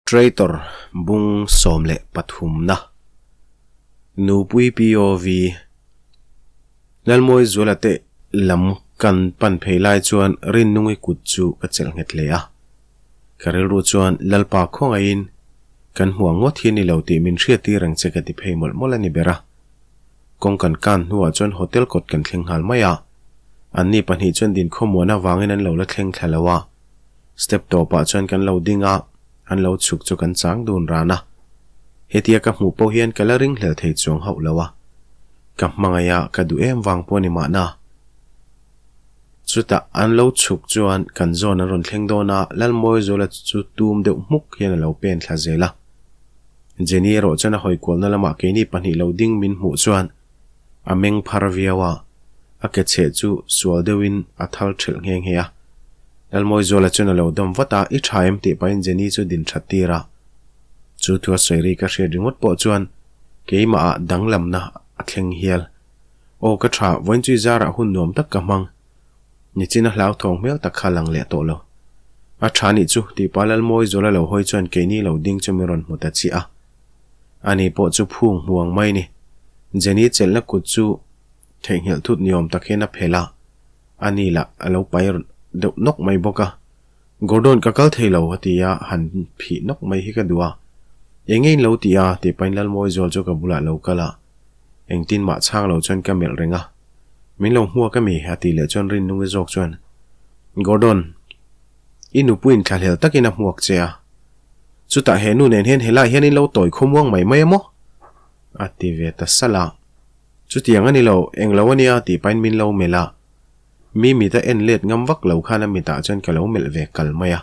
Traitor bung 13 na Nupui POV Lalmawi Zuala te lam kan pan phei lai chuan Rinnungi kut chu ka chelh nghet hle a. Ka rilru chuan Lalpa khawngaihin kan hmuh ang ngawt hi a ni lo tih min hriattir ang che ka ti phei mawlh mawlh a ni ber a. Kawng kan kan hnuah chuan hotel kawt kan thleng nghal mai a. Anni pahnih chuan dinkhawmuan avangin an lo la thleng thla lo a. Step tawpah chuan kan lo ding a, an lo chhuk chu kan chang dun ran a. Hetia ka hmuh pawh hian ka la ringhlel thei chuang hauh lo a. Ka hmangaih a, ka duh em vang pawh a ni mahna. Chutah an lo chhuk chuan kan zawn an rawn thleng dawn a, Lalmawizuala chu tum deuh hmuk hian a lo pen thla zel a. Jenny erawh chuan a hawi kualna lamah keini pahnih lo ding min hmuh chuan a meng phar viau a, a ke chheh chu sual deuhin a thal thelh nghe nghe a. Lalmawizuala chuan a lo dawm vat a, I tha em? tih pahin Jenny chu din that tir a. Chu thu a sawi ri ka hriat ringawt pawh chuan keimah ah danglamna a thleng hial. Aw ka tha, vawiin chu i zarah hun nuam tak ka hmang. Nichin a hlauthawng hmel tak kha lang leh tawh lo. A tha nih chu, tih pa Lalmawizuala lo hawi chuan keini lo ding chu min rawn hmu ta chiah a. Ani pawh chu phung hmu ang mai ni. Jenny chelhna kut chu theihnghilh thut ni awm tak hian a phelh a, ani lah a lo pai deuh nawk mai bawk a. Gordon ka kal thei lo a ti a, han phih nawk mai hi ka duh a. Eng nge in lo ti a? tih pahin Lalmawizual chu ka bulah lo kal a. Engtin mah chhang lo chuan ka melh reng a. Min lo hmuak ami? a tih leh chuan Rinnungi zawk chuan, Gordon, i nupuiin thlahlel takin a hmuak che a. Chutah he nu nen hian helaiah hian in lo tawi khawmuang mai mai a maw? A ti ve ta salh a. Chutiang a ni lo, eng lo a nia tih pahin min lo melh a. Mi mit a en let ngam vak lo khan a mitah chuan ka lo melh ve kal mai a.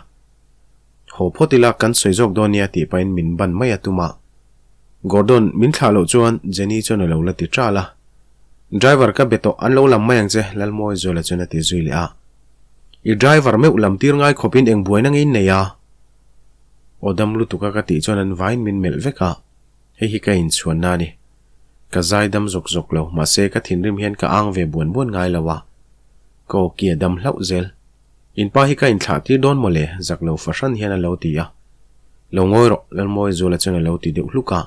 Haw phawt ila kan sawi zawk dawn nia tih pahin min ban mai a tum a. Gordon, min thlah loh chuan Jenny chuan a lo la ti ṭal a. Driver ka be tawh, an lo lam mai ang che, Lalmawizuala chuan a ti zui leh a. I driver meuh lam tir ngai khawpin eng buaina nge in nei a? Aw dam lutuk a ka tih chuan an vaiin min melh vek a, hei hi ka inchhuanna a ni. Ka zai dam zawk zawk lo, mahse ka thinrim hian ka ang ve buan buan ngai lo a, ka aw ki a dam hlauh zel. In pa hi ka inthlah tir dawn maw le? Zak lo fahran hian a lo ti a. Lo ngawi rawh, Lalmawizuala chuan a lo ti deuh hluk a.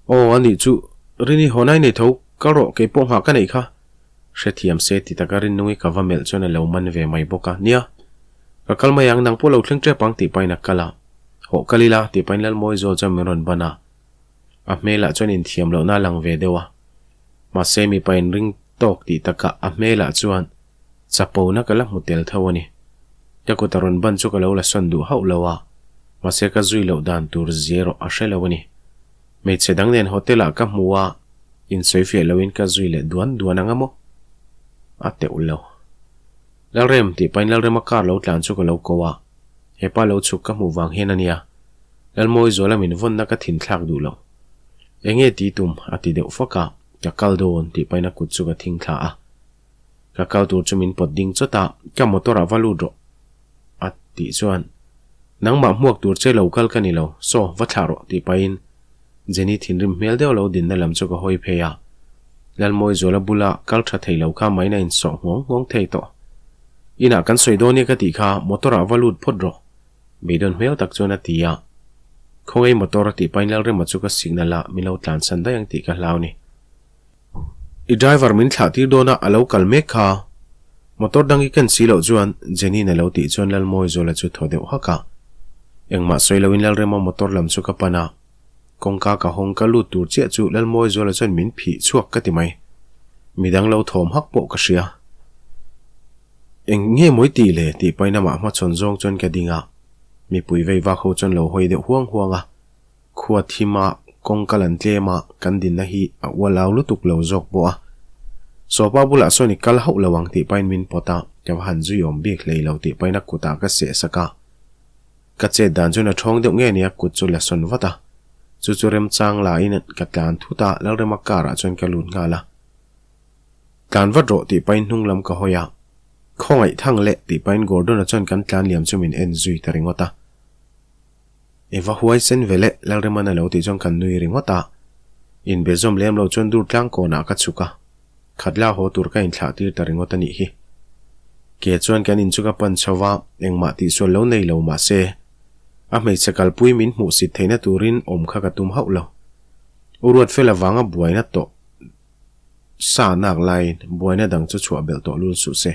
Aw, a nih chu, Rini haw nai nei tho, kal rawh, keipawh nghah ka neih kha. Hrethiam se ti taka Rinnungi ka va melh chuan a lo man ve mai bawk a, Nia, ka kal mai ang, nang pawh lo thleng tep ang tih pahin a kal a. Hawh kal ila tih pahin Lalmawizual chuan min rawn ban a. A hmelah chuan inthiam lohna a lang ve deuh a. Mahse mipa inring tawk tih takah a hmelah chuan chapona ka la hmu tel tho a ni. Ka kut a rawn ban chu ka lo la sawn duh hauh lo a, mahse ka zui loh dan tur zia erawh a hre lo a ni. Hmeichhe dang nen hotel ah ka hmu a, insawi fiah loin ka zui leh duan duan ang a maw? A teuh lo. Lalrem tih pahin Lalrema car lo tlan chu ka lo ko a, hepa lo chhuk ka hmuh vang hian a nia. Lalmawizuala min vawnna ka thin thlak duh lo. Enge ti tum? a ti deuh fak a, ka kal dawn tih pahin a kut chu ka thing thla a. Ka kal tur chu min pawt ding chawt a, ka motor ah va lut rawh a tih chuan Nangmah hmuak tur che lo kal ka ni lo, saw va thlah rawh tih pahin Jenny thinrim hmel deuh lo dinna lam chu ka hawi phei a. Lalmawizuala bula kal tha thei lo kha main a insawh nghawng nghawng thei tawh. Inah kan sawi dawn nia ka tih kha motor ah va lut phawt rawh beidawn hmel tak chuan a ti a. Khawngaih motor a tih pahin Lalrema chu ka signal a, min lo tlansan daih ang tih ka hlau ni. I driver min thlah tir dawn a, a lo kal mek kha. Motor dang i ken si loh chuan Jenny-in a lo tih chuan Lalmawizuala chu thaw deuh hak a. Engmah sawi loin Lalrema motor lam chu ka pan a. Kawngka ka hawng ka lut tur chiah chu Lalmawizuala chuan min phih chhuak ka ti mai. Midang lo thawm hak pawh ka hria. Eng nge mawi tih le tih pahin amah hmachhawn zawng chuan ka ding a. Mipui vei vak ho chuan lo hawi deuh huang huang a. Khua thima kawng kal an tlem a, kan dinna hi a ual au lutuk lo zawk pawh a. Sawpa bulah sawn i kal hauh lo ang tih pahin min pawt a, ka va han zui awm bik hlei lo tih pahin a kutah ka seh sak a. Ka chet dan chuan a ṭhawng deuh nge nia kut chu la sawn vat a. Chu chu remchang lahin ka tlan thut a, Lalrema car ah chuan ka lut nghal a. Tlan vat rawh tih pahin hnung lam ka hawi a. Khawngaih thang leh tih pahin Gordon-a chuan kan tlan liam chu min en zui ta ringawt a. I va huai sen ve le, Lalremana lo tih chuan kan nui ringawt a. Inbe zawm lem lo chuan dur tlang kawnah ka chhuk a. Khatla haw tur ka inthlah tir ta ringawt a nih hi. Ke chuan kan in chu ka pan chho va, engmah tihsual lo nei lo mahse. A hmeichhe kalpui min hmuhsit theihna turin awm kha ka tum hauh lo. U Ruatfela vanga buaina tawh sa nak laiin buaina dang chu chhuah belh tawh lul suh se.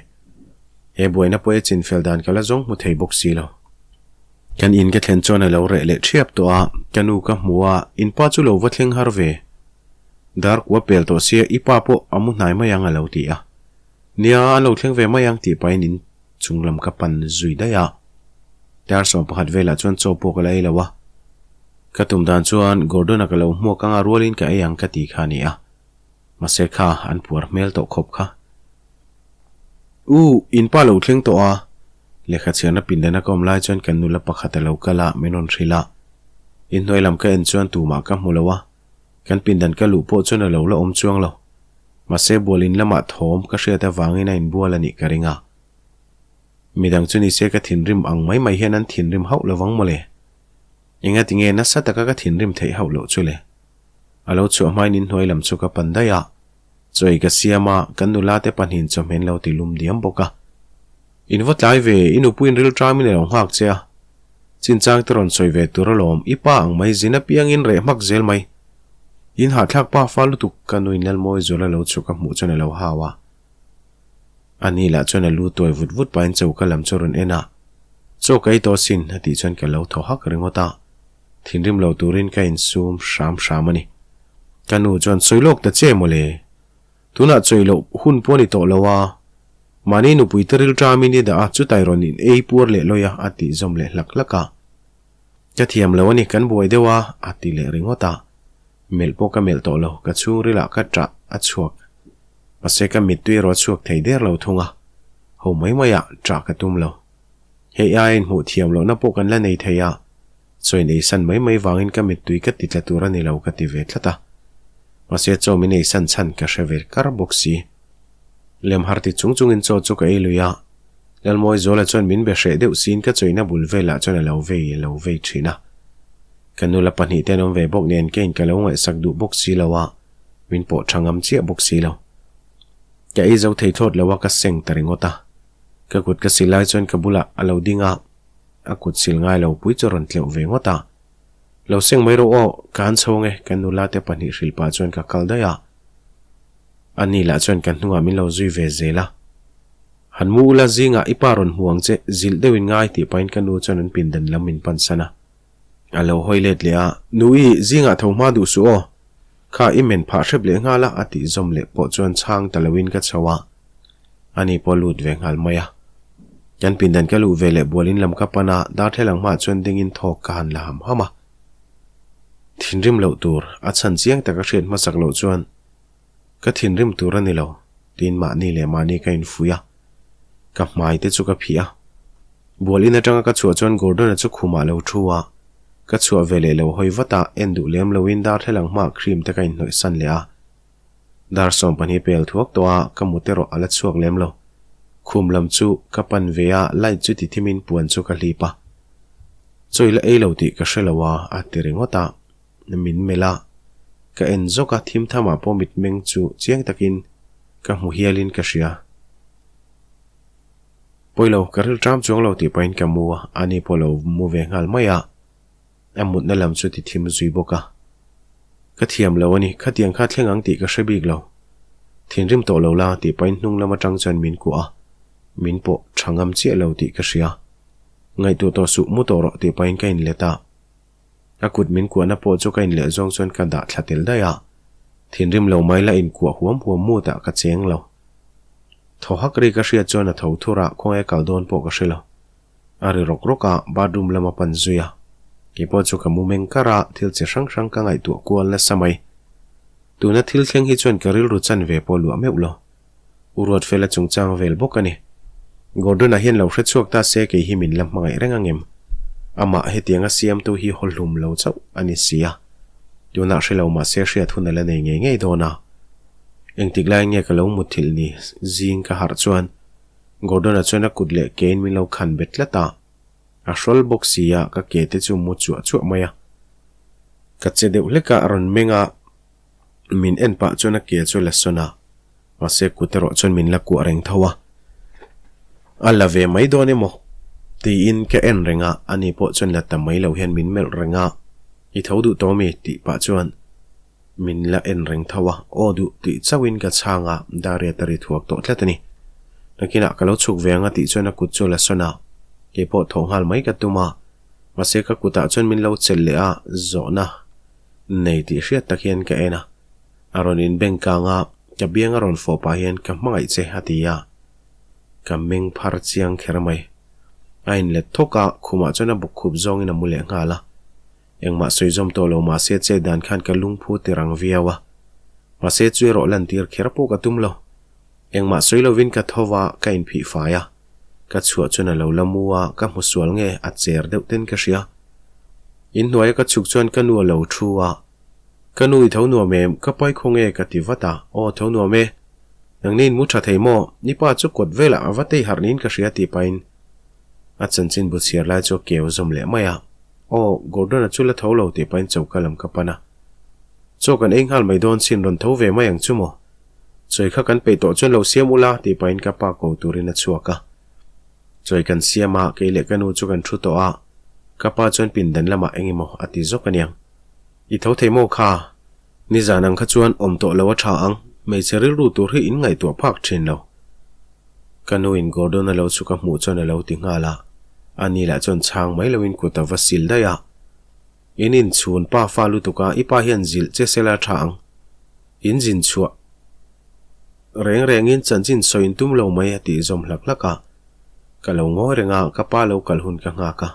He buaina pawh e chinfel dan ka la zawng hmu thei bawk si lo. Kan in ka thlen chuan a lo reh leh thiap tawh a, ka nu ka hmu a, in pa chu lo va thleng har ve. Dar kua pel tawh sia i pa pawh a mu hnai mai ang a lo ti a. Nia, an lo thleng ve mai ang tih pahin in chung lam ka pan zui daih a. Dar 11 velah chuan chaw pawh ka la ei lo a. Ka tum dan chuan Gordon-a ka lo hmuak anga rualin ka ei ang ka ti kha a ni a. Mahse kha an puar hmel tawh khawp kha. U, in pa lo thleng tawh a. Lehkha chhiarna pindana ka awm lai chuan kan nula pakhat a lo kal a, min rawn hrilh a. Inhnuai lam ka en chuan tumah ka hmu lo a. Kan pindan ka luh pawh chuan a lo la awm chuang lo. Mahse bual in lamah thawm ka hriat avangin a inbual a nih ka ring a. Midang chu nise ka thinrim ang mai mai hian an thinrim hauh lovang mawle. Engati nge nasa taka ka thinrim theih hauh loh chu le? A lo chhuah hmain inhnuai lam chu ka pan daih a. Chawi ka siam a, kan nula te pahnihin chawhmeh an lo ti lum diam bawk a. In va tlai ve, i nupuiin rilṭamin a lo nghak che a. Chinchang te rawn sawi ve tur alawm, i pa ang mai zin apiangin reh hmak zel mai. In hahthlak pa fa lutuk, ka nuin Lalmawizuala lo chhuk a hmuh chuan a lo hau a. Ani lah chuan a lu tuai vut vut pahin choka lam chu a rawn en a. Chaw ka ei tawh asin, a tih chuan ka lo thaw hak ringawt a. Thinrim lo turin ka insum hram hram a ni. Ka nu chuan sawi lawk ta che mawle. Tunah chawi loh hun pawh a ni tawh lo a. Mahni nupui te rilṭamin i dah a, chutai rawn in ei puar leh lawi a, a tih zawm leh hlak hlak a. Ka thiam lo a ni, kan buai deuh a, a ti leh ringawt a. Melh pawh ka melh tawh lo, ka chhungrilah ka ṭah a chhuak. Mahse ka mittui erawh a chhuak thei der lo thung a. Ho mai maiah ṭah ka tum lo. Hei aia inhmuh thiam lohna pawh kan la nei thei a, chaw in eisan mai mai vangin ka mittui ka ti tla tur a ni lo ka ti ve tlat a. Mahse chaw min eisan chhan ka hre ve kar bawk si. Lem har ti chung chungin chaw chu ka ei lui a, Lalmawizuala chuan min be hreh deuh siin ka chawina bul velah chuan a lo vei a lo vei thin a. Ka nula pahnih te an awm ve bawk nen keiin ka lo ngaihsak duh bawk si lo a, min pawh tha ngam chiah bawk si lo. Ka ei zo thei thlawt lo a ka seng ta ringawt a. Ka kut ka sil lai chuan ka bulah a lo ding a, a kut sil ngai lo pui chu a rawn tleuh ve ngawt a. Lo seng mai rawh aw, ka han chhawng e, ka nula te pahnih hrilh pah chuan ka kal daih a. Ani lah chuan ka hnungah min lo zui ve zel a. Han mu ula zingah i pa rawn hmu ang che, zilh deuhin ngai tih pahin ka nu chuan an pindan lam min pansan a. A lo hawi let leh a, Nui, zingah tho hma duh suh aw. Kha i men phah hrep leh nghal a, a tih zawm leh pawh chuan chhang ta loin ka chho a. Ani pawh lut ve nghal mai a. Kan pindan ka luh ve leh bualin lam ka pan a, darthlalang hmaah chuan dingin thawk ka han la ham ham a. Thinrim loh tur, a chhan chiang taka hriat hmasak loh chuan ka thinrim tur a ni lo, tiin mahni leh mahni ka infuih a. Ka hmai te chu ka phih a. Bual in atanga ka chhuah chuan Gordon-a chu khumah lo thu a, ka chhuah ve leh lo hawi vat a, en duh lem loin darthlalang hmaah cream te ka inhnawih san leh a. Dar 12 pel thuak tawh a, ka mut erawh a la chhuak lem lo. Khum lam chu ka pan ve a, light chu ti thimin puan chu ka hlip a. Chawi la ei lo tih ka hre lo a, a ti ringawt a. Min melh a, ka en zawk a, thim thamah pawh mitmeng chu chiang takin ka hmu hialin ka hria. Pawi lo, ka rilṭam chuang lo tih pahin ka mu a, ani pawh lo mu ve nghal mai a. A mutna lam chu ti thim zui bawk a. Ka thiam lo a ni, khatiang kha thleng ang tih ka hre bik lo. Thinrim tawh lo la tih pahin hnung lam atang chuan min kuah a, min pawh tha ngam chiah lo tih ka hria. Ngaihtuah tawh suh, mu tawh rawh tih pahin ka inlet a. A kut min kuahna pawh chu ka inleh zawng chuan ka dah thla tel daih a. Thinrim lo mai la inkuah huam huam mutah ka cheng lo. Thaw hak ri ka hriat chuan a tho thur a, khawnge kal dawn pawh ka hre lo. A ri rawk rawk a, bathroom lam a pan zui a. Kei pawh chu ka mu meng kar a, thil chi hrang hrang ka ngaihtuah kual nasa mai. Tuna thil thleng hi chuan ka rilru chan ve pawh luah meuh lo. U Ruatfela chungchang vel bawk a ni. Gordon-a hian lo hre chhuak ta se kei hi min la hmangaih reng angem? Amah hetianga siamtu hi haw hlum lo chauh a ni si a. Tunah hre lo mahse hriat hun a la nei ngei ngei dawn a. Engtik laiin nge ka lo mutthilh ni zing ka harh chuan Gordon-a chuan a kut leh kein min lo khan bet tlat a, a hrawl bawk si a, ka ke te chu mu chuah chuah mai a. Ka che deuh hlek a, a rawn meng a, min en pah chuan a ke chu a la sawn a, mahse kut erawh chuan min la kuah reng tho a. A la ve mai dawn emaw? Tiin ka en reng a, ani pawh chuan la ta mai lo hian min melh reng a, I tho duh tawh mi? tih pah chuan min la en reng tho a, Aw duh tih chauhin ka chhang a, Dariat a ri thuak tawh tlat a ni. Nakinah ka lo chhuk ve ang a tih chuan a kut chu a la sawn a, kei pawh thawh nghal mai ka tum a, mahse ka kutah chuan min lo chelh leh a, zawhna nei tih hriat tak hian ka en a, a rawn inbeng kang a, ka biang a rawn fawh pah hian ka hmangaih che a ti a. Ka meng phar chiang kher mai. A inlet thawk a, khumah chuan a bawk khup zawngin a mu leh nghal a. Engmah sawi zawm tawh lo mahse chet dan khan ka lungphu ti rang viau a. Mahse chu erawh lantir kher pawh ka tum lo. Engmah sawi lovin ka tho va, ka inphih fai a. Ka chhuah chuan a lo la mu a, ka hmu sual nge a cher deuh ten ka hria. Inhnuaia ka chhuk chuan ka nu a lo thu a. Ka nu i tho nuam em? Ka pai khaw nge? Ka ti vat a. Aw tho nuam e. Nangni in mu tha thei maw? Ni pa chu kawt velah a va tei harh niin ka hria tih pahin a chanchin bu chhiar lai chu a keu zawm leh mai a. Aw, Gordon-a chu la tho lo tih pahin choka lam ka pan a. Chaw kan ei nghal mai dawn chin rawn tho ve mai ang chu maw? Chawi kha kan peih tawh chuan lo siam ula tih pahin ka pa ko turin a chhuak a. Chawi kan siam a, kei leh ka nu chu kan thu tawh a. Ka pa chuan pindan lamah eng emaw a ti zawk aniang. I tho thei maw kha? Nizan ang kha chuan awm tawh lo a tha ang, hmeichhe rilru tur hi in ngaihtuah phak thin lo. Ka nu in Gordon a lo chhuk a hmuh chuan a lo ti nghal a, ani lah chuan chhang mai loin kut a va sil daih a. In inchhun pa fa lutuk a, i pa hian zilh che sela tha ang. In zin chhuah reng rengin chanchin sawi in tum lo mai a tih zawm hlak hlak a. Ka lo ngawi reng a, ka pa lo kal hun ka nghak a.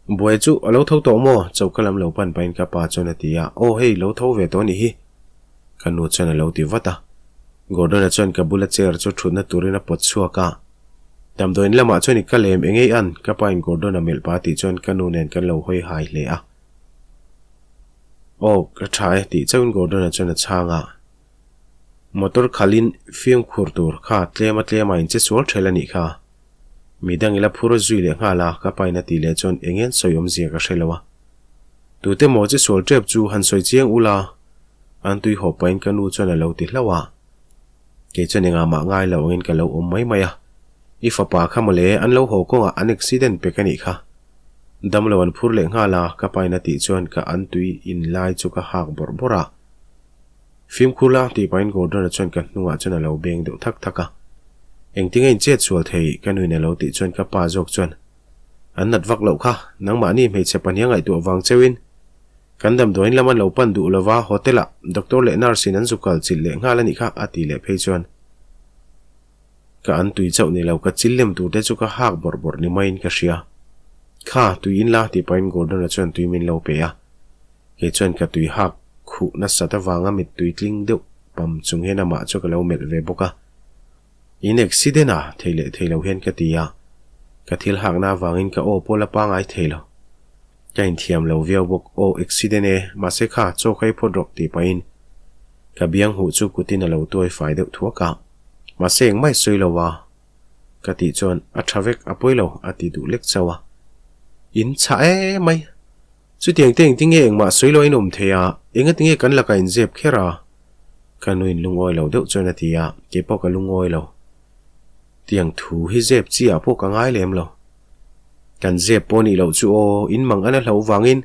Buai chu a lo tho tawh maw? Choka lam lo pan pahin ka pa chuan a ti a, Aw hei, lo tho ve tawh a nih hi. Ka nu chuan a lo ti vat a. Gordon-a chuan ka bula chair chu thutna turin a pawt chhuak a. Damdawiin lamah chuan i kal em engei an? Ka pain Gordon-a melh pah a tih chuan ka nu nen kan lo hawi hai hle a. Aw, ka tha e tih chauhin Gordon-a chuan a chhang a. Motor khalhin fimkhur tur kha tlema tlema in che sual ṭhel a nih kha. Mi dang ila phur zui leh nghal a, ka pain a tih leh chuan eng en sawi awmzia ka hre lo a. Tute maw che sual ṭep chu han sawi chiang ula, an tui haw pahin ka nu chuan a lo ti hlauh a. Kei chuan engah mah ngai lo angin ka lo awm mai mai a. I fapa kha mawle, an lo haw kawngah an accident pek a nih kha. Damlo an phur leh nghal a, ka pain a tih chuan ka an tui in lai chu ka hak bawrh bawrh a. Fimkhur la tih pahin Gordon-a chuan ka hnungah chuan a lo beng deuh thak thak a. Engtinge in chet sual thei? Ka nuin a lo tih chuan ka pa zawk chuan, An nat vak loh kha, nangmahni hmeichhe pahnih a ngaihtuah vang cheuhin kan damdawiin lam an lo pan duh lova hotel-ah doctor leh nurse in an zu kal chilh leh nghal a nih kha a ti leh phei chuan ka an tui chauh ni lo ka chil lem tur te chu ka hak bawrh bawrh ni maiin ka hria. Kha, tui in la tih pahin Gordon-a chuan tui min lo pe a. Kei chuan ka tui hak khuh nasat avanga mittui tling deuh pam chung hian amah chu ka lo melh ve bawk a. In accident a, thei leh thei lo hian ka ti a. Ka thil hakna avangin ka aw pawh la pangai thei lo. Ka inthiam lo viau bawk, aw accident e, mahse kha chaw kha i phawt rawh tih pahin ka biang huh chu kutin a lo tuai fai deuh thuak a. Mahse engmah i sawi lo a, ka tih chuan a tha vek a pawi lo a ti duh lek chauh a. In chhah emai. Chutiang te engtinge engmah sawi lo a inawm thei a, engatinge kan lakah inzep kher a? Ka nu in lungawi lo deuh chuan a ti a, kei pawh ka lungawi lo. Tiang thu hi zep chi ah pawh ka ngai lem lo. Kan zep pawh nih loh chu aw, in mang an a hlauh vangin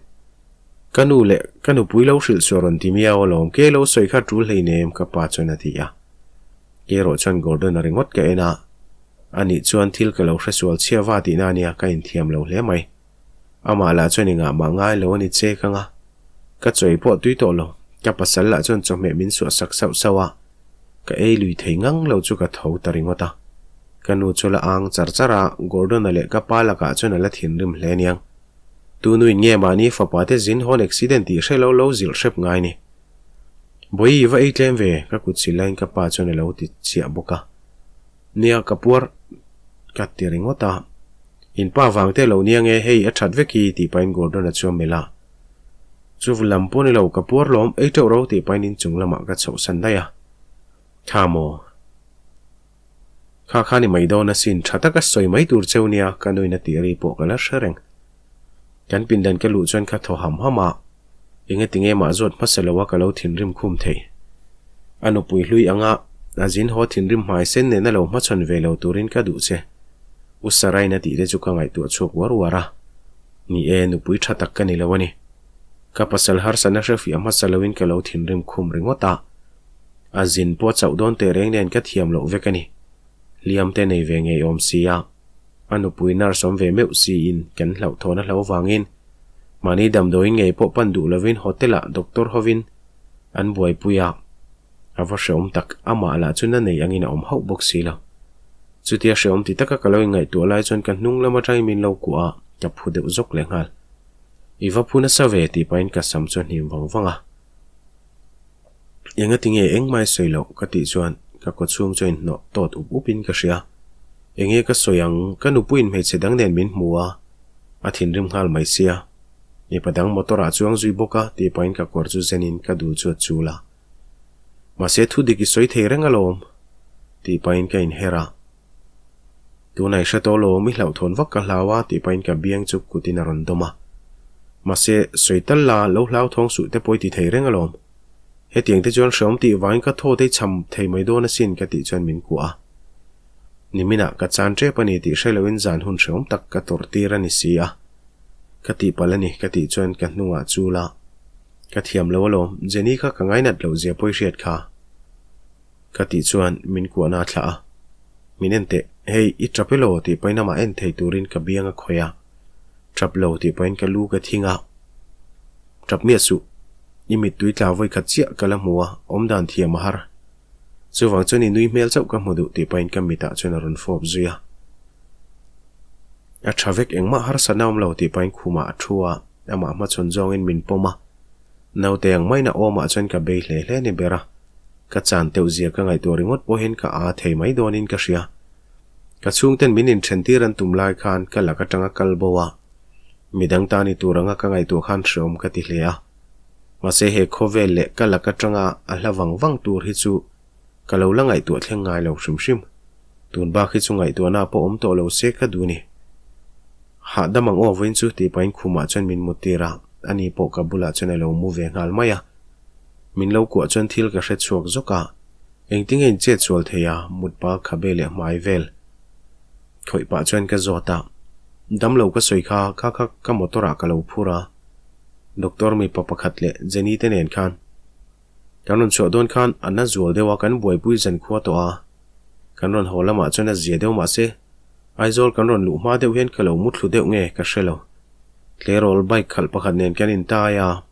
ka nu leh ka nupui lo hrilh chu a rawn ti miau alawm, ke lo sawi kha tul hleinem ka pa chuan a ti a. Ke erawh chuan Gordon-a ringawt ka en a, anih chuan thil ka lo hresual chhia va tihna ania ka inthiam lo hle mai. Amah lah chuan engah mah ngai lo a ni che kang a, ka chawi pawh tui tawh lo. Ka pasal lah chuan chawhmeh min suah sak sauh sauh a, ka ei lui thei ngang lo chu ka tho ta ringawt a. Ka nu chu la ang char char a, Gordon-a leh ka pa lakah chuan a la thinrim hle aniang. Tunuin nge mahni fapa te zin hawn accident tih hre lo lo zilh hrep ngai ni. Bawihi va ei tlem ve, ka kut sil laiin ka pa chuan a lo ti chiah bawk a. Nia ka puar ka ti ringawt a, in pa vang te lo nia nge hei a that vek hi tih pahin Gordon-a chu a melh a. Chu lam pawh ni lo ka puar lawm ei teuh ro tih pahin inchung lamah ka chhoh san daih a. Tha maw? Kha kha ni mai dawn asin tha taka sawi mai tur cheu nia ka nuin a tih ri pawh ka la hre reng. Kan pindan ka luh chuan ka thaw ham ham a, Engatinge mah zawt hmasa lo a ka lo thinrim khum thei. A nupui hlui anga a zin haw thinrim hmai sen nena lo hmachhawn ve lo turin ka duh che. U Sarain a tih te chu ka ngaihtuah chhuak uar uar a. Ni e, nupui tha tak ka ni lo a ni. Ka pasal harsatna hrefiah hmasa loin ka lo thinrim khum ringawt a. A zin pawh a chauh dawn teh reng nen ka thiam loh vek a ni. Hliam te nei ve ngei awm si a. A nupui nurse awm ve meuh siin kan hlauhthawn a hlo vangin mahni damdawiin ngei pawh pan duh lovin hotel ah doctor hovin an buaipui a. A va hreawm tak, amah lah chu na nei angin a awm hauh bawk si lo. Chutia hreawm ti taka ka lo inngaihtuah lai chuan ka hnung lam atangin min lo kuah a, ka phu deuh zawk leh nghal. I va phu nasa ve tih pahin ka sam chu a hnim vang vang a. Engati nge engmah i sawi loh ka tih chuan ka kawchhung chu a inhnawh tawt up up in ka hria. Enge ka sawi ang, ka nupuiin hmeichhe dang nen min hmu a, a thinrim nghal mai sia. Mipa dang motor ah chuang zui bawk a tih pahin ka kawr chu zenin ka dul chu a chul a. Mahse thu dik i sawi thei reng alawm tih pahin ka inher a. Tunah i hre tawh alawm i hlauhthawn vak ka hlau a tih pahin ka biang chu kutin a rawn dawm a. Mahse sawi tal la lo hlauthawng suh te pawh i ti thei reng alawm. Hetiang te chuan hreawm tih vangin ka thaw te i cham thei mai dawn asin ka tih chuan min kuah a. Niminah ka chan tep a ni tih hre loin zan hun hreawm tak ka tawrh tir a ni si a. Ka tihpalh a ni ka tih chuan ka hnungah chul a. Ka thiam lo alawm, Jenny kha ka ngainat loh zia pawi hriat kha. Ka tih chuan min kuahna a thlah a. Min en teh, hei i tap elaw tih pahin amah en thei turin ka biang a khawih a. Tap lo tih pahin ka lu ka thing a. Tap miah suh, i mittui tla vawi khat chiah ka la hmu a, awmdan thiam a har. Chuvang chuan i nui hmel chauh ka hmu duh tih pahin ka mitah chuan a rawn fawp zui a. A tha vek engmah harsatna awm lo tih pahin khumah a thu a, amah hmachhawn zawngin min pawm a. Naute ang maiin a awmah chuan ka bei hle hle ni ber a. Ka chan teuh zia ka ngaihtuah ringawt pawhin ka aa thei mai dawnin ka hria. Ka chhungten min inthen tir an tum lai khan ka lak atanga kal bo a, midang ta ni tur anga ka ngaihtuah khan hreawm ka ti hle a. Mahse he khawvel leh ka lak atanga a hla vang vang tur hi chu ka lo la ngaihtuah thleng ngai lo hrim hrim. Tun bak hi chu ngaihtuahna pawh awm tawh lo se ka duh ni. Hahdam ang aw vawiin chu tih pahin khumah chuan min mut tir a, ani pawh ka bulah chuan a lo mu ve nghal mai a. Min lo kuah chuan thil ka hre chhuak zawk a, engtinge in chet sual thei a, mut pa khabe leh hmai vel khawih pah chuan ka zawt a. Damlo ka sawi kha, kha kha ka motor ah ka lo phur a, Doctor mipa pakhat leh Jenny te nen khan kan rawn chhuah dawn khan a na zual deuh a, kan buaipui zan khua tawh a, kan rawn haw lamah chuan a zia deuh mahse Aizawl kan rawn luh hma deuh hian ka lo muthlu deuh nge ka hre lo. Tleirawl bike khalh pakhat nen kan intai a,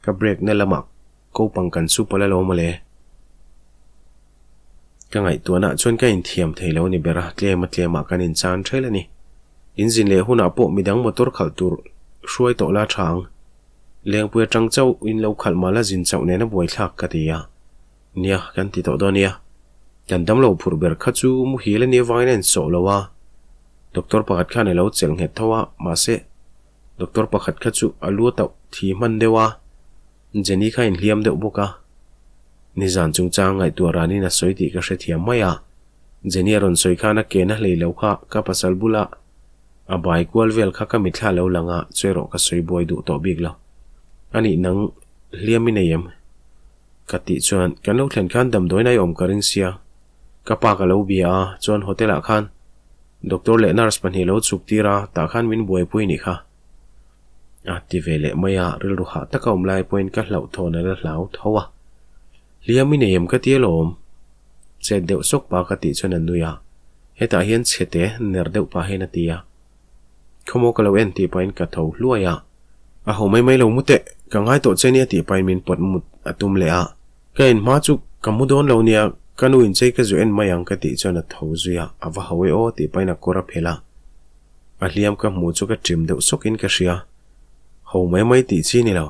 ka brake na lamah kopang kan su palh alawm mawle. Ka ngaihtuahna chuan ka inthiam thei lo ni ber a, tlem a tlemah kan inchan ṭhel a ni. Inzin leh hunah pawh midang motor khalh tur hruai tawh la ṭha ang. Lengpui aṭang chauh in lo khalh mah la zin chauh nena buaithlak ka ti a. Nia, kan ti tawh dawn nia. Kan damlo phurh ber kha chu muhil a nih avangin a insawh lo a. Doctor pakhat khan a lo chelh nghet tho a, mahse doctor pakhat kha chu a lu a tauh thi hman deuh a. Jenny kha inhliam deuh bawk a. Nizan chungchang ngaihtuah ranin a sawi tih ka hrethiam mai a. Jenny a rawn sawi khan a ke na hlei lo kha ka pasal bula a bai kual vel kha ka mitthla lo lang a, chu erawh ka sawi buai duh tawh bik lo. Anih nang hliam i nei em? Ka tih chuan kan lo thlen khan damdawiin a i awm ka ring sia. Ka pa ka lo bia a, chuan hotel ah khan doctor leh nurse pahnih lo chhuk tir a, tah khan min buaipui nih kha. A ti ve leh mai a, rilru hah taka awm lai pawhin ka hlauhthawn a la hlau tho a. Hliam i nei em ka ti alawm? Chet deuh sawk pa ka tih chuan a nui a, hetah hian chhete ner deuh pah hian a ti a. Khawmaw ka lo en tih pahin ka tho hluai a. A ho mai mai lo mu teh, ka ngai tawh che nia tih pahin min pawt mut a tum leh a. Ka en hma chu ka mu dawn lo nia, ka nu in chei ka zu en mai ang ka tih chuan a tho zui a, a va ho e aw tih pahin a kawr a phelh a. A hliam ka hmuh chu ka ṭim deuh sawkin ka hria. Ho mai mai tih chi ni lo.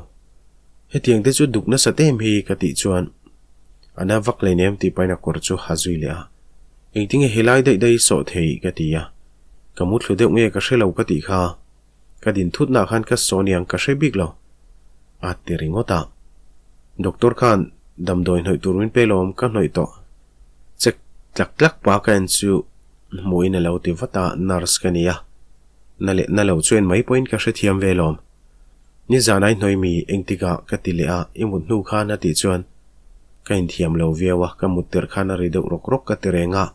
Hetiang te chu duk nasa em hi ka tih chuan a na vak lei nem tih pahin a kawr chu ha zui leh a. Engtinge helai daih daih sawh thei ka ti a. Ka muthlu deuh nge ka hre lo ka tih kha. Ka din thutnah khan ka saw niang ka hre bik lo. A ti ringawt a. Doctor khan damdawi hnawih tur min pe lawm ka hnawih tawh. Check tlak tlak pa ka en chu hmuhin a lo ti vat a, nurse ka ni a. Na leh na lo chu en mai pawhin ka hrethiam ve lawm. Nizan ai hnawih mi engtikah ka ti leh a, i mut hnu khan a tih chuan ka inthiam lo viau a, ka mut tirh khan a ri deuh rawk rawk ka ti reng a.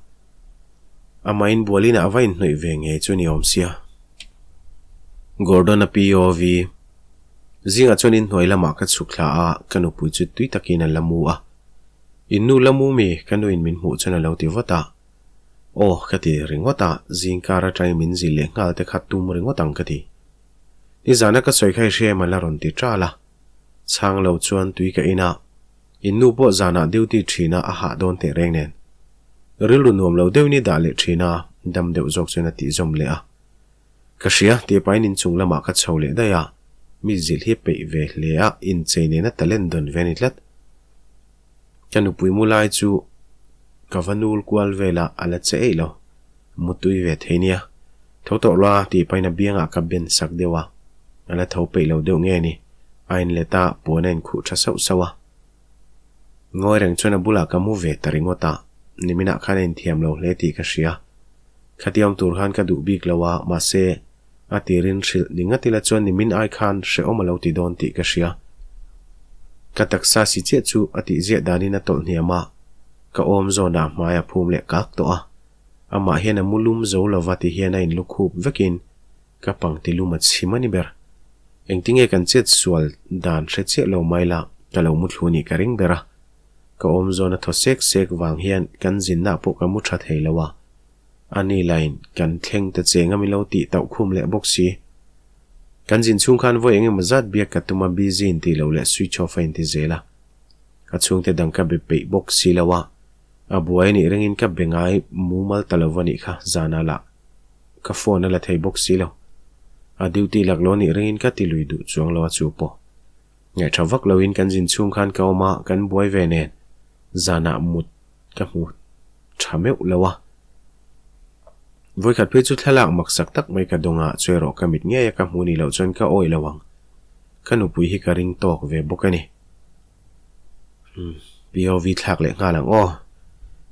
Amah inbual inah a va inhnawih ve ngei chu ni awm sia. Gordon-a POV Zingah chuan inhnuai lamah ka chhuk thla a, ka nupui chu tui takin a la mu a. In nu la mu mi? Ka nuin min hmuh chuan a lo ti vat a. Aw, ka ti ringawt a, zingkar atangin min zil leh nghal te kha tum ringawt ang ka ti. Nizana ka sawi kha i hria em a la rawn ti ṭal a. Chhang lo chuan tui ka in a, in nu pawh zanah duty ṭhin a a hah dawn teh reng nen. Rilru nuam lo deuhin i dah leh ṭhin a, dam deuh zawk chuan a tih zawm leh a. Ka hria, tih pahin inchung lamah ka chho leh daih a, mi zilh hi peih ve hle a, inchei nena talent dawn ve a ni tlat. Ka nupui mu lai chu ka va nul kual vel a, a la che eih lo. Mu tui ve thei nia. Tho tawh la tih pahin a biangah ka ben sak deuh a, a la tho peih lo deuh nge ni, a inlet a, puan a inkhuh tha sauh sauh a. Ngawi reng chuan a bulah ka mu ve ta ringawt a, niminah khan a inthiam lo hle tih ka hria. Khatiang tur khan ka duh bik lo a, mahse, a tirin hrilh ni ngat ila chuan nimin ai khan hrehawm a lo ti dawn tih ka hria. Ka taksa si chiah chu a tih ziah danin a tawlh hniam a, ka awm zawnah hmai a phum leh kak tawh a. Amah hian a mu lum zo lova ti hian a inlu khup vekin ka pangti lum a chhim a ni ber. Engtinge kan chet sual dan hre chiah lo mai la, ka lo mu thlu nih ka ring ber a. Ka awm zawn a thaw sek sek vang hian kan zinna pawh ka mu tha thei lo a. A ni lain kan thleng ta cheng a min lo tih tauh khum leh bawk si. Kan zin chhung khan vawi eng emaw zat biak ka tum a busy in tih loh leh switch off a inti zel a. A chhungte dang ka be peih bawk si lo a. A buai anih ringin ka be ngai mumal ta lo va nih kha zana lah ka phone a la thei bawk si lo. A duty lak lo anih ringin ka ti lui duh chuang lo a chu pawh. Ngaihṭha vak loin kan zin chhung khan ka awm a, kan buai ve nen zanah mut ka hmu ṭha meuh lo a. Vawikhat phei chu thlalak maksak tak mai ka dawng a, chu erawh ka mit ngei a ka hmu nih loh chuan ka awih lo ang. Ka nupui hi ka ring tawk ve bawk a ni. Umm, POV thlak leh nghal ang aw.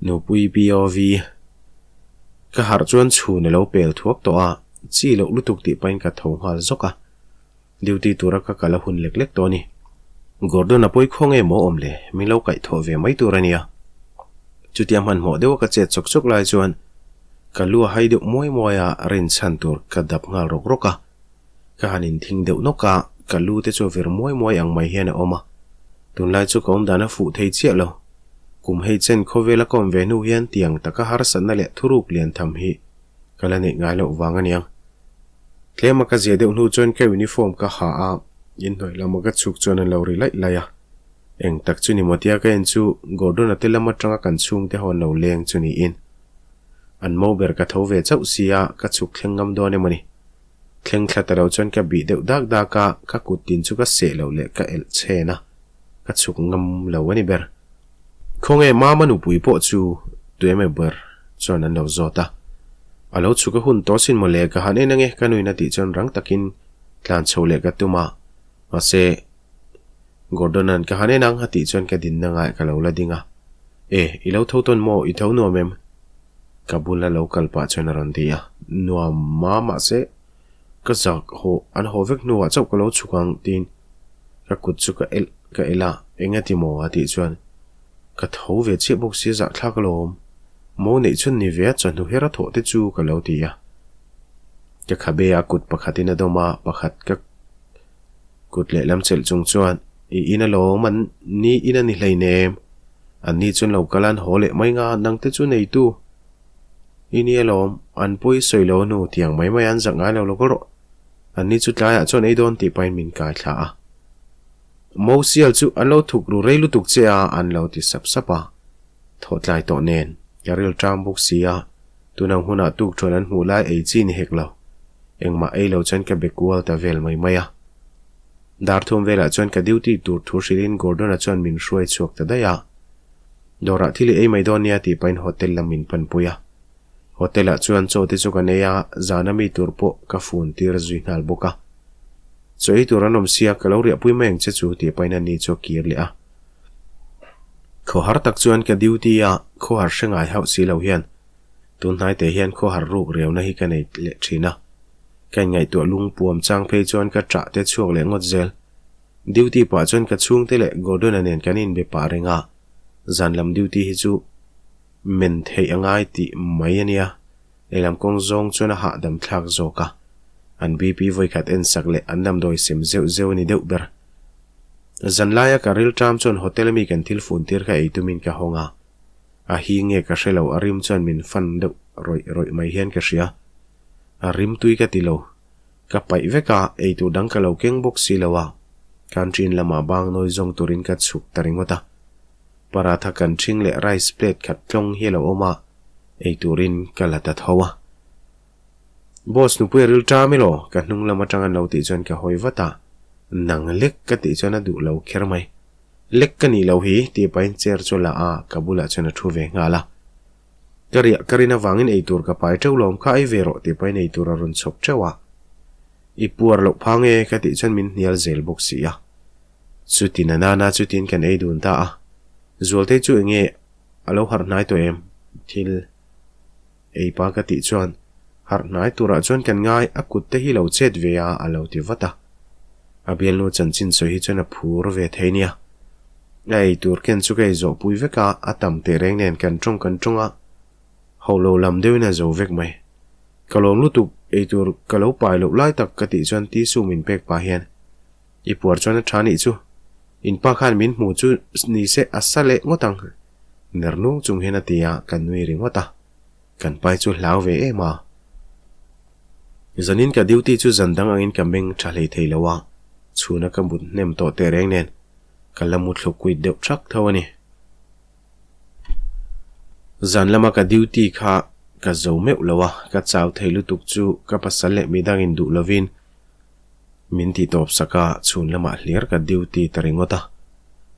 Nupui POV. Ka harh chuan chhun a lo pel thuak tawh a, chi loh lutuk tih pahin ka tho nghal zawk a. Duty tura ka kal a hun lek lek tawh a ni. Gordon a pawi khaw nge maw awm le, min lo kaih thawh ve mai tur a nia. Chutia hmanhmawh deuha ka chet chawk chawk lai chuan ka lu a hai deuh muai muai a, rinchhan tur ka dap nghal rawk rawk a. Ka han inthing deuh nawk a, ka lu te chu a vir muai muai ang mai hian a awm a. Tunlai chu ka awmdan a fuh thei chiah lo. Kum hei chen khawvela ka awm ve hnu hian tiang taka harsatna leh thuruk lian tham hi ka la neih ngai loh vang a niang. Tlema ka zia deuh hnu chuan ka uniform ka ha a, inhnuai lama ka chhuk chuan an lo ri laih laih a. Eng tak chu ni maw tia ka en chu Gordon-a te lam atanga kan chhungte ho an lo leng chu niin. An mo ber ka tho ve chauh sia, ka chhuk thleng ngam dawn emaw ni. Thleng thla ta lo chuan ka bih deuh dak dak a, ka kut tin chu ka seh loh leh ka elh chhen a, ka chhuk ngam lo a ni ber. Khawnge Mama nupui pawh chu tuemaw ber chuan an lo zawt a. A lo chhuk a hun tawh sin mawle ka han en ange ka nuin a tih chuan rang takin tlan chho leh ka tum a, mahse Gordon-a'n ka han en ang a tih chuan ka dinna ngaih ka lo la ding a. E, i lo tho tawn maw, i tho nuam em? Ka bula lo kal pah chuan a rawn ti a, Nuam ma mahse ka zak haw an haw vek hnuah chauh ka lo chhuk ang tiin ka kut chu ka elh ka elh a, engati maw a tih chuan ka tho ve chiah bawk sia zahthlak alawm, mo neih chhun ni ve a chawhnu her a thawh te chu ka lo ti a. Ka khabe a kut pakhatin a dawm a, pakhat ka Kut lehlam chelh chung chuan, I in alawm an ni in a ni hleinem. An ni chuan lo kal an haw leh mai nga, nang te chu neitu i ni alawm, an pawi sawi lo hnu tiang mai mai an zak ngai lo lo kal rawh. An ni chu tlaiah chuan ei dawn tih pahin min kai thla a. Mosial chu an lo thuk ru rei lutuk che a, an lo ti sap sap a. Thawh tlai tawh nen, ka ril ṭam bawk si a, Tunang hunah tukṭhuan an hmuh lai ei chi ni hek lo. Engmah ei lo chuan ka be kual ta vel mai mai a. Dar thum velah chuan ka duty tur thu hrilhin Gordon-a chuan min hruai chhuak ta daih a. Dawrah thil i ei mai dawn nia tih pahin hotel lam min panpui a. Hotel-ah chuan chaw te chu kan ei a, zana mi tur pawh ka fun tir zui nghal bawk a. Chaw ei tur an awm sia, ka lo riahpui mai ang che chu tih pahin ani chu a kir leh a. Khawhar tak chuan ka duty a, khawhar hre ngai hauh si lo hian tun hnaite hian khawhar ruk riauna hi ka nei leh thin a. Ka inngaihtuah lungpuam chang phei chuan ka ṭah te chhuak leh ngawt zel. Duty pah chuan ka chhungte leh Gordon-a nen kan inbe pah reng a, zan lam duty hi chu men theih a ngai tih mai a nia. Lehlam kawng zawng chuan a hahdam thlak zawk a. An BP vawikhat en sak leh an damdawi sem zeuh zeuh a ni deuh ber. Zan laia ka rilṭam chuan hotel ami kan thil fun tir kha ei tumin ka hawng a. A hi nge ka hre lo, a rim chuan min fan deuh rawih rawih mai hian ka hria. A rim tui ka ti lo. Ka paih vek a, ei tur dang ka lo keng bawk si lo a. Canteen lamah bang nawi zawng turin ka chhuk ta ringawt a. Paratha kan ṭhing leh rice plate khat tlawng hi a lo awm a, ei turin ka la ta tho a. Boss nupui a ril ṭam elaw? Ka hnung lam aṭang an lo tih chuan ka hawi vat a, nang lek ka tih chuan a duh lo kher mai. Lek ka nih loh hi tih pahin chair chu a la a, ka bulah chuan a ṭhu ve nghal a. Ka riah ka rin avangin ei tur ka pai ṭeuh lawm kha ei ve rawh tih pahin ei tur a rawn chhawp ṭeuh a. I puar loh phang e ka tih chuan min hnial zel bawk si a. Chutin a nana chutin kan ei dun ta a. Zualtei chu enge a lo harh hnai tawh em? Thil ei pa ka tih chuan harh hnai turah chuan kan ngai a kut te hi lo chet ve a a lo ti vat a. A bialnu chanchin sawi hi chuan a phur ve thei nia. A ei tur ken chu ka ei zawh pui vek a, a tam teh reng nen kan tawng kan tawng a, ho lo lam deuhin a zo vek mai. Ka lawm lutuk ei tur ka lo pai loh lai tak ka tih chuan tissue min pek pah hian I puar chuan a tha nih chu. In pa khan min hmu chu ni se a sa leh ngawt ang. Ner nung chung hian a ti a, ka nui ringawt a. Kan pai chu hlau ve em a. Zanin ka duty chu zan dang angin ka meng tha hlei thei lo a, chhuna ka mut hnem tawh teh reng nen ka la mu thluk kuit deuh thak tho a ni. Zan lama ka duty kha ka zo meuh lo a, ka chau thei lutuk chu ka pasal leh midangin duh lovin Min ti tawp sak a, chhun lamah hlir ka duty ta ringawt a.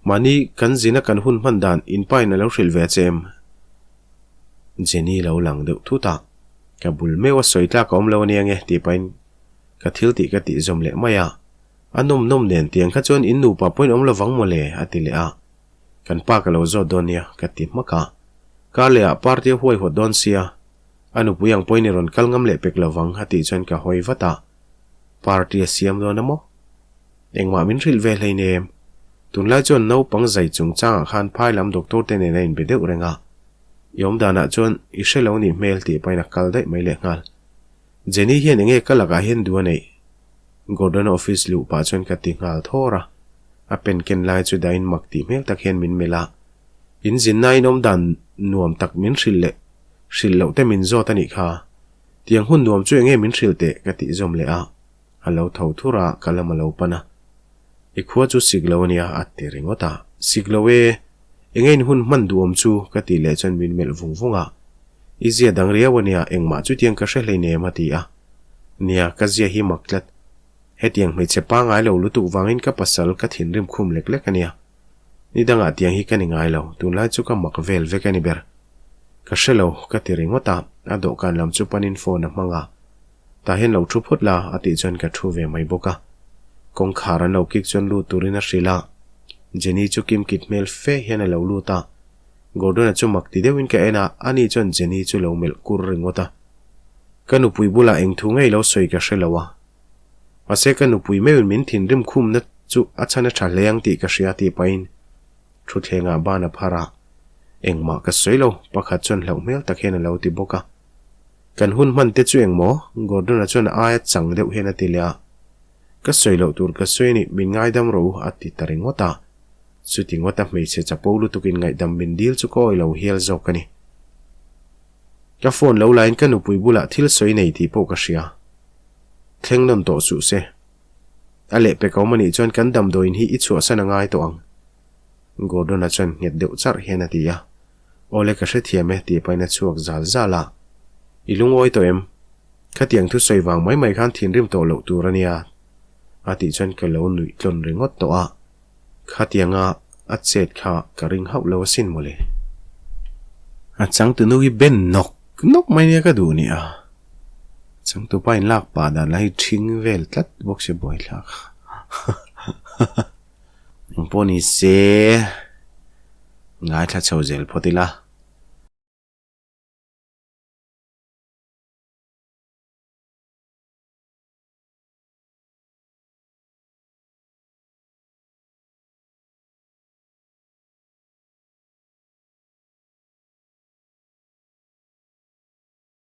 Mahni kan zina kan hun hman dan in pa in a lo hrilh ve a che em? Jenny lo lang deuh thut a, ka bul meuh a sawi tlak a awm lo ania nge tih pahin ka thil tih ka tih zawm leh mai a. A nawm nawm nen tiang kha chuan in nupa pawhin awm lovang mawle a ti leh a. Kan pa ka lo zawt dawn nia ka ti hmak a. Kar leh ah party a huaihawt dawn sia, a nupui ang pawhin i rawn kal ngam leh pek lovang a tih chuan ka hawi vat a. Party a siam dawn a maw? Engmah min hrilh ve hlei nem. Tunlai chuan naupang zai chungchangah khan phai lam doctor te nen a inbe deuh reng a. I awmdanah chuan i hre lo nih hmel tih pahin a kal daih mai lehnghal. Jenny hian enge ka lakah hian duh a neih? Gordon-a office luh pah chuan ka ti nghal thawr a. A pen ken lai chu dahin mak tih hmel tak hian min melh a. In zinna in awmdan nuam tak min hrilh leh hrilh loh te min zawt a nih kha. Tiang hun nuam chu enge min hrilh teh ka tih zawm leh a, a lo tho thur a, ka lam a lo pan a. I khua chu sik lo ania a ti ringawt a, sik lo e, enge in hun hman duhawm chu ka tih leh chuan min melh vung vung a, i zia dang riau ania engmah chutiang ka hre hleinem a ti a, nia ka zia hi mak tlat, hetiang hmeichhe pangai lo lutuk vangin ka pasal ka thinrim khum lek lek ania. Ni dangah tiang hi ka ni ngai lo, tunlai chu ka mak vel vek a ni ber. Ka hre lo, ka ti ringawt a, a dawhkan lam chu panin phone a hmang a. Tah hian lo thu phawt la, a tih chuan ka thu ve mai bawk a. Kawngkhar an lo kik chuan lut turin a hrilh a. Jenny chu kimkit hmel fe hian a lo lut a. Gordon-a chu mak ti deuhin ka en a, ani chuan Jenny chu lo melh kur ringawt a. Ka nupui bulah eng thu ngei lo sawi ka hre lo a. Mahse ka nupui meuhin min thinrim khumna chu a chhan a tha hle ang tih ka hria tih pahin thutthlengah ban a phar a, engmah ka sawi lo, pakhat chuan hlauh hmel tak hian a lo ti bawk a. Kan hun hman te chu engmaw? Gordon-a chuan a aia chang deuh hian a ti leh a. Ka sawi loh tur ka sawi a ni, min ngaidam rawh u a ti ta ringawt a. Chuti ngawta hmeichhe chapo lutukin ngaihdam min dil chu ka awih lo hial zawk a ni. Ka phone lo laiin ka nupui bulah thil sawi nei tih pawh ka hria. Thleng nawn tawh suh se. A lehpek a awm anih chuan kan damdawiin hi i chhuahsan a ngai tawh ang. Gordon-a chuan nghet deuh charh hian a ti a. Awle ka hrethiam e tih pahin a chhuak zal zal a. I lungawi tawh em? Khatiang thusawi vang mai mai khan thinrim tawh loh tur a nia. A tih chuan ka lo nuih tlawn ringawt tawh a. Khatianga a chet kha ka ring hauh lo asin mawle. A changtunu hi ben nawk nawk mai nia ka duh nia. Changtupa in lak pah dan lah hi ṭhing vel tlat bawk si buaithlak. Engpawh ni se ngaithla chho zel phawt ila.